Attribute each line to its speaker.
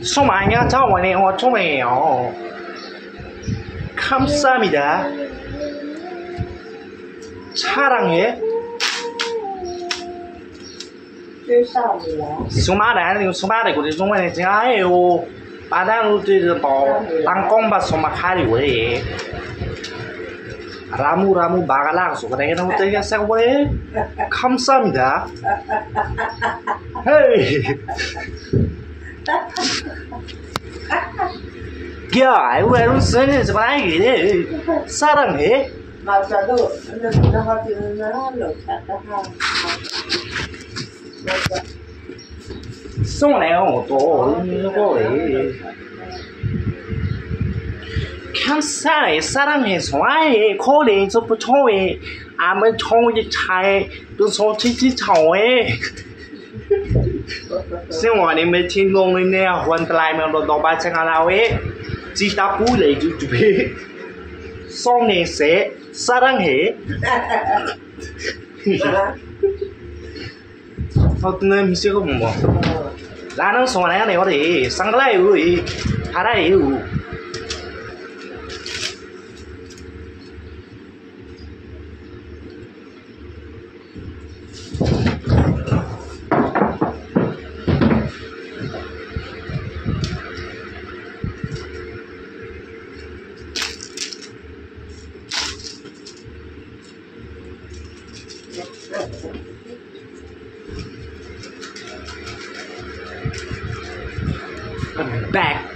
Speaker 1: 送买呀，找我呢，我做没有。감사합니다。사랑해。
Speaker 2: 追上你了。
Speaker 1: 送马蛋，那个送马蛋过来，送来这哎呦，把咱路对着到，当光把送马卡的喂。라무라무마갈랑소가내가너무때가싸고래 감사합니다。헤이。 呀，我还是生日怎么来的？사랑해。
Speaker 2: 马上都，那那好听，那楼下的哈。
Speaker 1: 送来我多，我嘞。看啥嘞？사랑해，좋아해，可怜就不错哎，俺们从一菜都从去去炒哎。生活你们听懂了呢？换得来没？老板请俺老哎，其他不来就就别。送你谁？사랑해。好，那没这个么？哪能送来呢？我的上个来有，下来有。Back.